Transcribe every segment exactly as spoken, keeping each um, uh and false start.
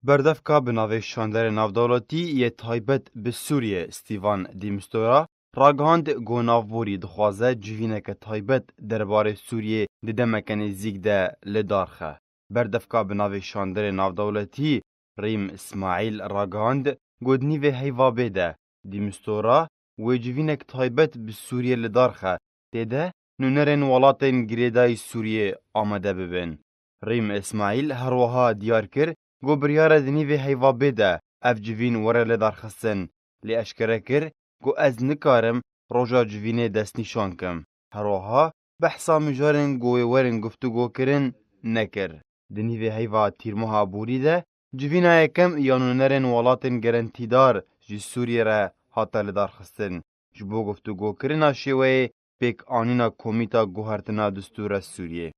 Berdevka bi navê Şanderê Navdewletî yê taybet bi Sûriyê, Stîvan Dîmistora, ragihand ku navborî dixwaze civîneke taybet derbarê Sûriyê di demeke nêzîk de li dar xe. Berdevka bi navê Şanderê Navdewletî Rîm Îsmaîl ragihand ku di nîvê heyva bê de Dîmistora wê civînek taybet bi Sûriyê li dar xe, tê de nûnerên welatên girêdayî Sûriyê amade bibin. Rîm Îsmaîl her wiha diyar kir ku biryar e di nîvê heyva bê de ev civîn were lidarxistin, lê eşkere kir ku ez nikarim roja civînê destnîşan kim. Her wiha behsa mijarên ku wê werin guftûgokirin nekir. Di nîvê heyva tîrmeha borî de civîna yekem ya nûnerên welatên gerentîdar ji Sûriyê re hate lidarxistin ji bo guftûgokirina şêweyê pêkanîna Komîta Guhertina Distûra Sûriyê.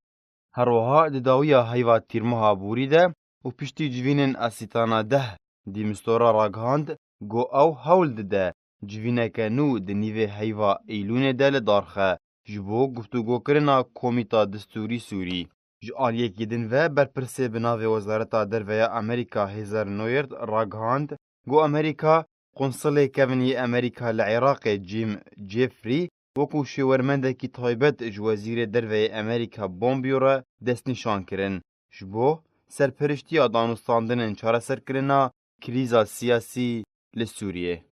Her wiha di dawiya heyva tîrmeha borî de û piştî civînên Asîtana deh Dîmistora ragihand ku ew hewl dide civîneke nû di nîvê heyva Îlûnê de li dar xe ji bo guftûgokirina Komîta Distûrî Sûrî. Ji aliyekî din ve berpirsê bi navê Wezareta Derve ya Amerîka Heather Nauert ragihand ku Amerîka, Qonsilê kevin yê Amerîka li Iraqê Jim Jeffrey wekû şêwermendekî taybet ji Wezîrê Derve yê Amerîka Pompeo re destnîşan kirin ji bo serperiştiya danûstandinên çareserkirina krîza siyasî li Sûriyê.